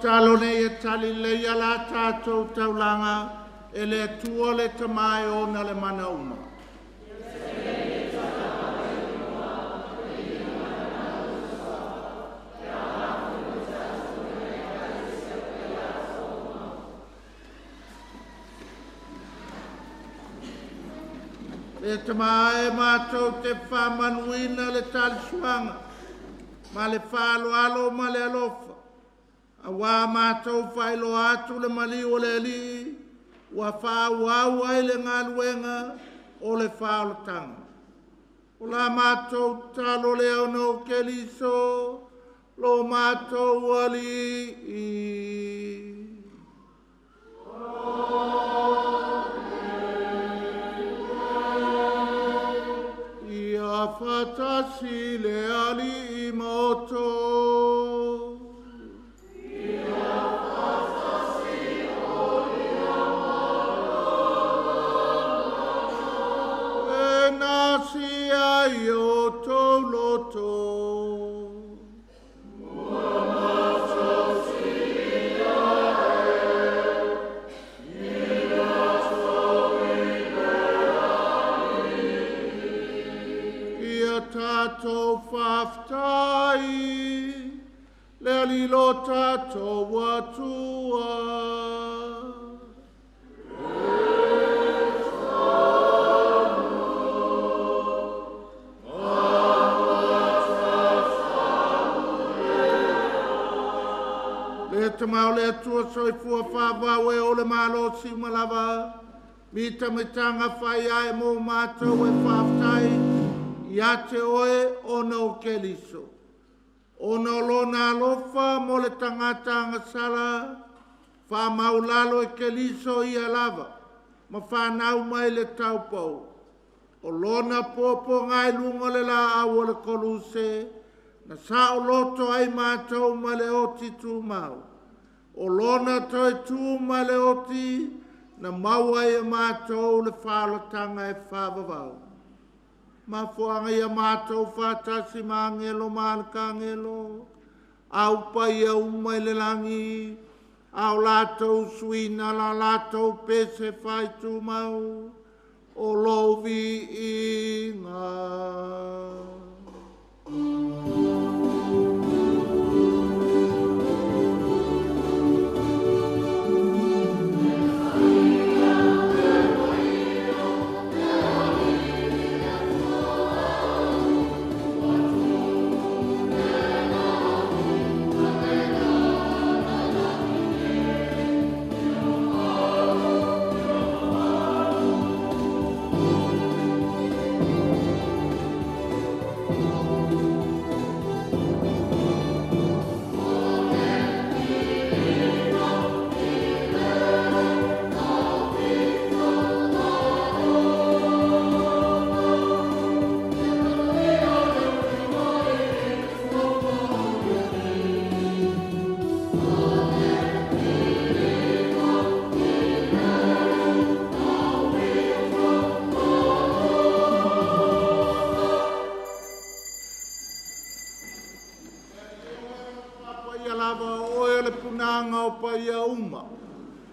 Talo nei e tali lei ala tātou taulanga e le Atua le Tama e ona le mana uma. Le Tama e mātou te whamanuina le talisuanga, ma le whaaloalo ma le alofa. A wā mātou whailoa atu le maliu o le alii, ua whaauau ai le ngaluenga o le whaolotanga. O la mātou talo lea ona o Keriso, lo mātou alii. Ia whatasi le alii ma outou. E nasi ai o tō loto. Ia tātou whaftai, le alilo tātou atua. Le tamau le Atua soifua whāwau e o le malo si malava, mi tamitanga whai ai mō mātou e whaftai, ia te oe ona o Keriso. Ona o lona alofa mo le tangata angasala, whamaulalo e Keriso ia lava, ma whanau mai le taupau. O lona popo ngai lunga le la au o le koluse, na sa o loto ai mātou ma le oti tūmau. O lona toi tū ma le oti, na maua e mātou le whaalotanga e whāwawau. Mafuanga ia mātou whātasi ma angelo ma alkangelo, au pai au mai le langi, au lātou suina la lātou pese whai tūmau, o lovi inga.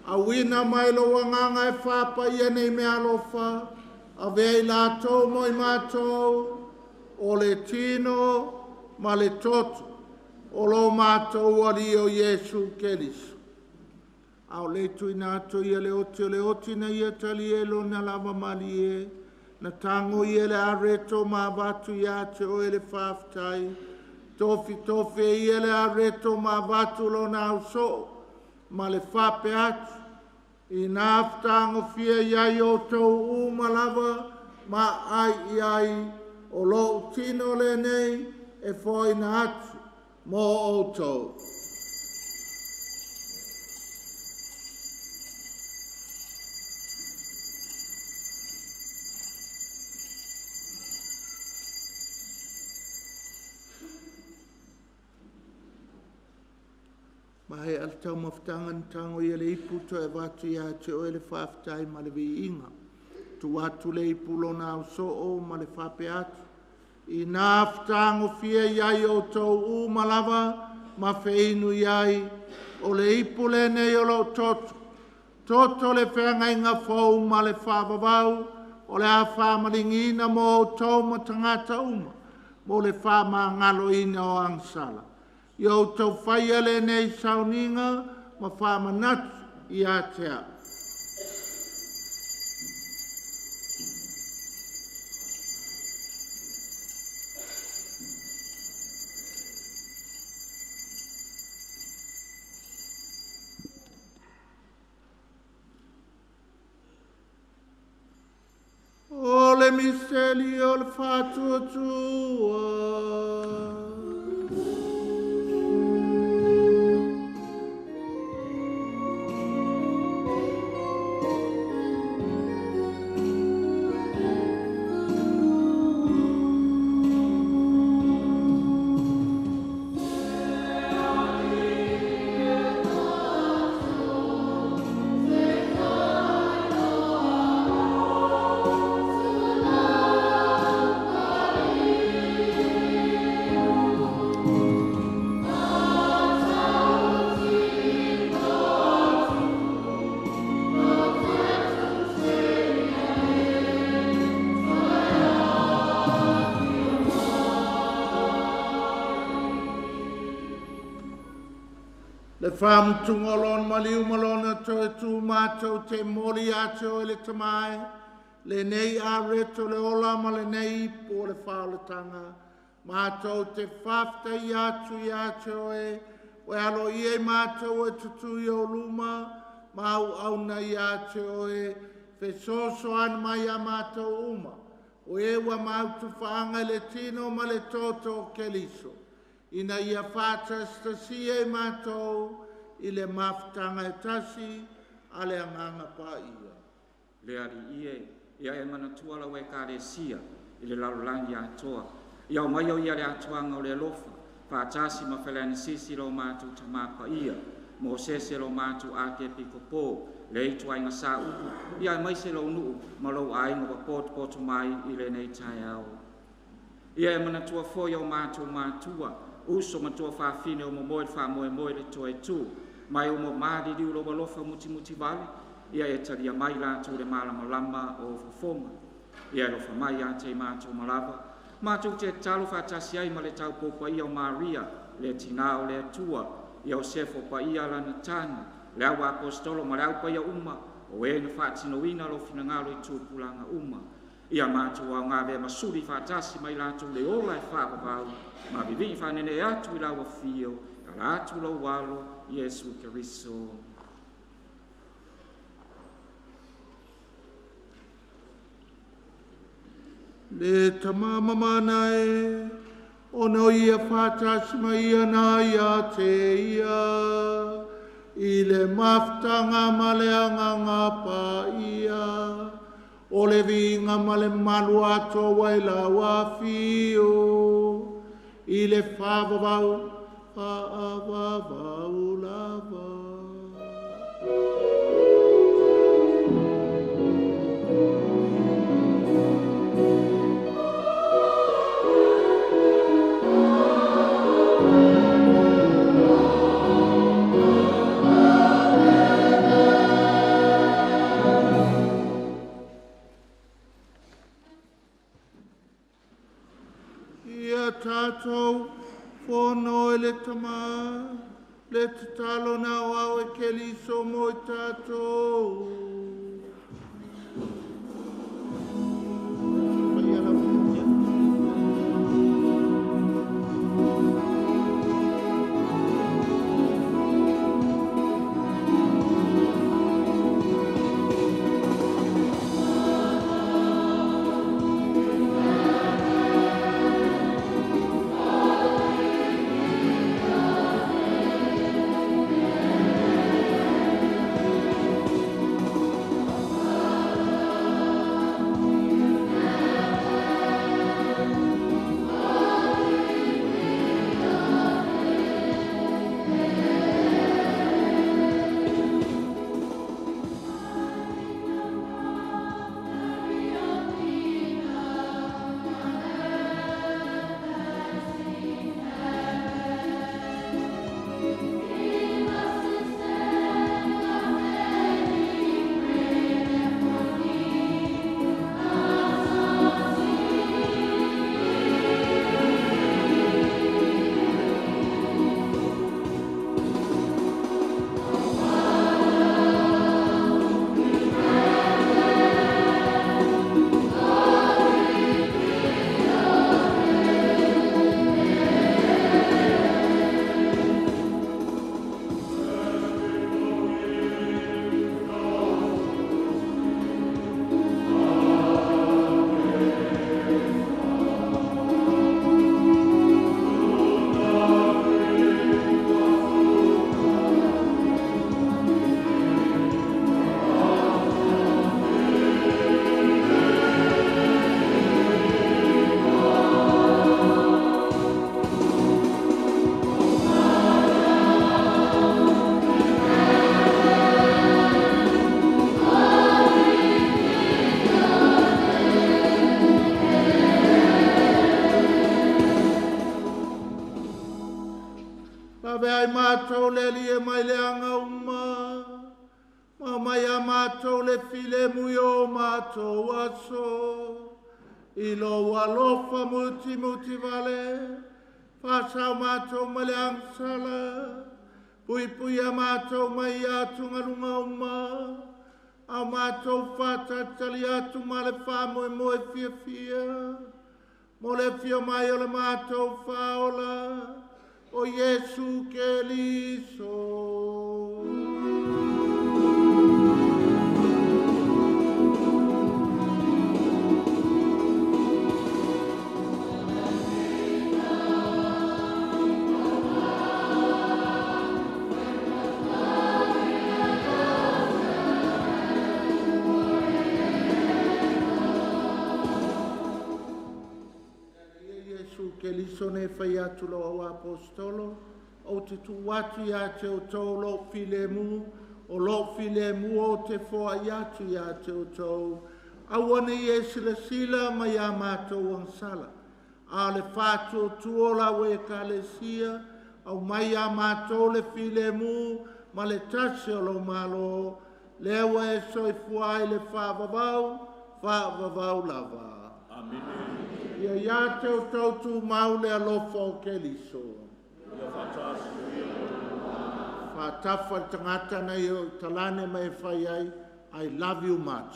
Awina mai lo wanganga e whapa ia nei me alofa, a vei lātou moi mātou, o le tino ma le toto, o lo mātou ali o Iesu Keriso. Au le tuina atu ia le oti o le oti na ia tali e lo na lava mali e, na tango ia le areto ma vatu ia te o e le whaftai, tofi tofi e ia le areto ma vatu lo na au soo, ma le whape atu, i nā whataango fia iai o tau uma lava, ma ai i ai, o lou tino le nei, e foina atu, mō outou. Ma he al tau mawhtanga ni tango i le ipu to e watu ia te oe le whaftai ma le viinga. Tu atu le ipu lona au soo ma le whape atu. I nā whataango fia iai o tau uma lava ma wheinu iai O le ipu lenei o lou toto. Toto le feagaiga fou ma le faavavau o le a faamaligi mo outou ma tagata uma mo le faamagaloina o agasala. Ia outou faia lenei sauniga ma faamanatu ia te a'u. O le miseli o le faatuatua. Le whamutunga o lona maliu ma lona toe tu mātou te moli ate o le tamae, le nei areto le ola ma le nei ipu o le whaolatanga. Mātou te whaftai atu i ate oe, o e alo ia i mātou e tutu i o luma, mau au na i ate oe, fesoso an mai a mātou uma. O e ua mau tuwhaanga i le tino ma le toto o Keliso. Ina ia whātastasia i mātou i le mafutanga e tasi a le anganga pa ia. Le ali ie, ia e manatua lau e kalesia i le lalolagi atoa. Ia o mai au ia le atuanga o le alofa, whātasi ma wheleanisisi lau mātou tamapa ia, mo sese lau mātou ake piko pō, le itu ainga sa upu, ia e maise lau nuu ma lau ainga wa poto poto mai i le nei tai au. Ia e manatua foi au mātou mātua, uso matua whawhine o mo moe wha moe moe le toe tū, mai o mo maari riu lo alofa muti muti vale, ia e talia mai lātou le malama lama o fofoma. Ia e lofa mai a te mātou malava, mātou te talo whātasi ai ma le taupopa ia o Maria, le tina o le atua, ia o sefo pa ia lana tani, le au apostolo ma le au paia uma, o e na whaatinoina lo finangalo i tūpulanga uma. Ia mātou au ngā vea masuri whātasi mai lātou le ola e whaapapau, ma vivi whanene atu i lau whio, a lātou lau walo, Iesu Keriso. Le tamamamana e, ono ia whātasi mai ia nā ia te ia, i le mafutanga ma le anganga pa ia, o le vinga ma le malu ato wai lau awhio, i le whaavavau, whaavavau lava. Ia tātou whono e le tama, le tatalo na o au e Keliso mo i tātou. Ave ai mātou le ali e mai le anga uma. Ma mai a mātou le file mui o mātou aso. I lo alofa muti muti vale. Whasau mātou mai le angsala. Pui pui a mātou mai atu ngalunga uma. Au mātou whātatali atu ma le whāmoe moe fia fia. Mo le fia mai o le mātou whaola. O Iesu Keliso. Keliso ne whai atu lo au apostolo, o te tu atu ia te o tau lo filemu, o lo filemu o te foa i atu ia te o tau. Aua ne i e sila sila mai a mātou angsala. A le whātu o tuola we kalesia, au mai a mātou le filemu, ma le tasi o lo malo, lewa e soifua i le whaavavau, whaavavau lava. Amine. Ia ia te o tau tū mau le alofa o Keliso. Ia whātasi ia. Whātafa le tangata nei o talane mai whai ai, I love you much.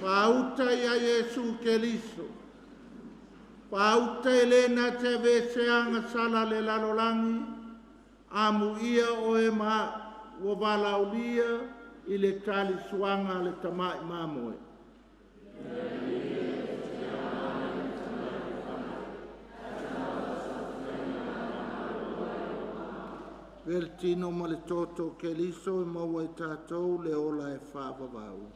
Pauta ia Iesu Keliso. Pauta elena te veseanga sala le lalolangi. Amu ia o e ma ua valaulia i le tali suanga le tamai mamoe. Vertino ma le toto Keliso e maua i tātou le ola e whaavavau.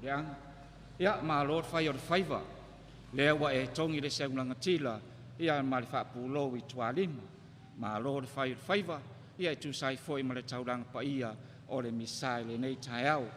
puleaga. Ia malo le fai o le faiva, lea ua e togi le seulagatila ia ma le faapulou i tualima. Malo le fai o le faiva, ia e tusa ai foi ma le taulaga paia o le misa i lenei taeao.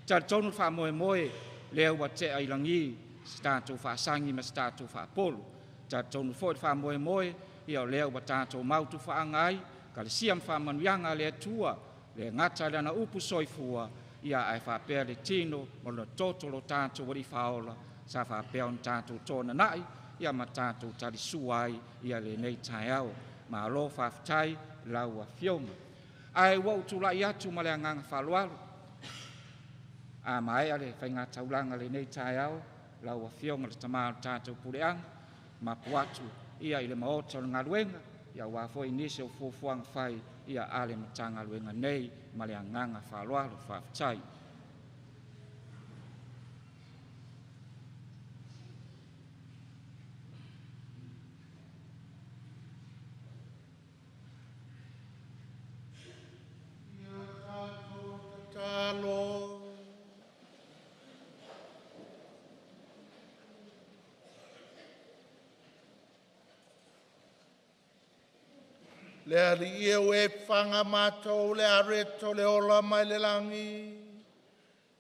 Talitonu le faamoemoe lea ua tea i lagi se tatou faasagi ma se tatou faapolu. Talitonu foi le faamoemoe ia o lea ua tatou mautufaaga ai kalesia ma faamanuiaga a le Atua, le gata i lana upu soifua, ia ae faapea le tino ma le toto lo tatou Alii Faaola sa faapea ona tatou toananai ia ma tatou talisua ai ia lenei taeao. Malo faafetai lau Afioga. Ae ua ou tulai atu ma le agaga faaaloalo, a maea le faigataulaga lenei taeao, lau Afioga le Tama o le tatou puleaga, mapu atu ia i le maota o le galuega, ia aua foi nisi o fuafuaga fai ia a le Matagaluega nei ma le agaga faaaloalo. Faafetai. Ia tatou tatalo. Le Alii e ue faga matou le areto le ola mai le lagi,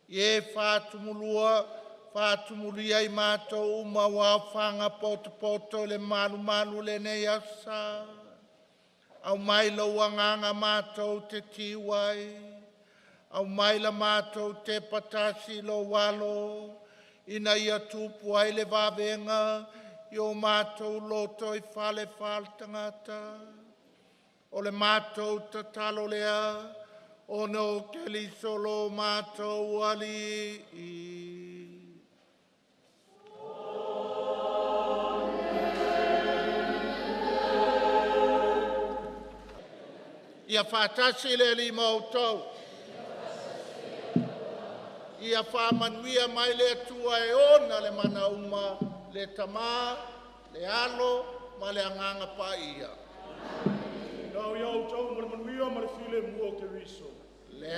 ie faatumulua faatumulia i matou uma ua aofaga potopoto i le malumalu i lenei aso sa. Aumai lou agaga matou te tiu ai, aumai la matou tepa tasi i lou alo, ina ia tupu ai le vavega i o matou lotoifale faaletagata. O le matou tatalo lea, ona o Keriso lo matou Alii. Ia faatasi le Alii ma outou. Ia faamanuia mai le Atua e ona le mana uma, le Tama, le Alo ma le Agaga Paia. Lau ia outou ma le manuia ma le filemu o Keriso. Le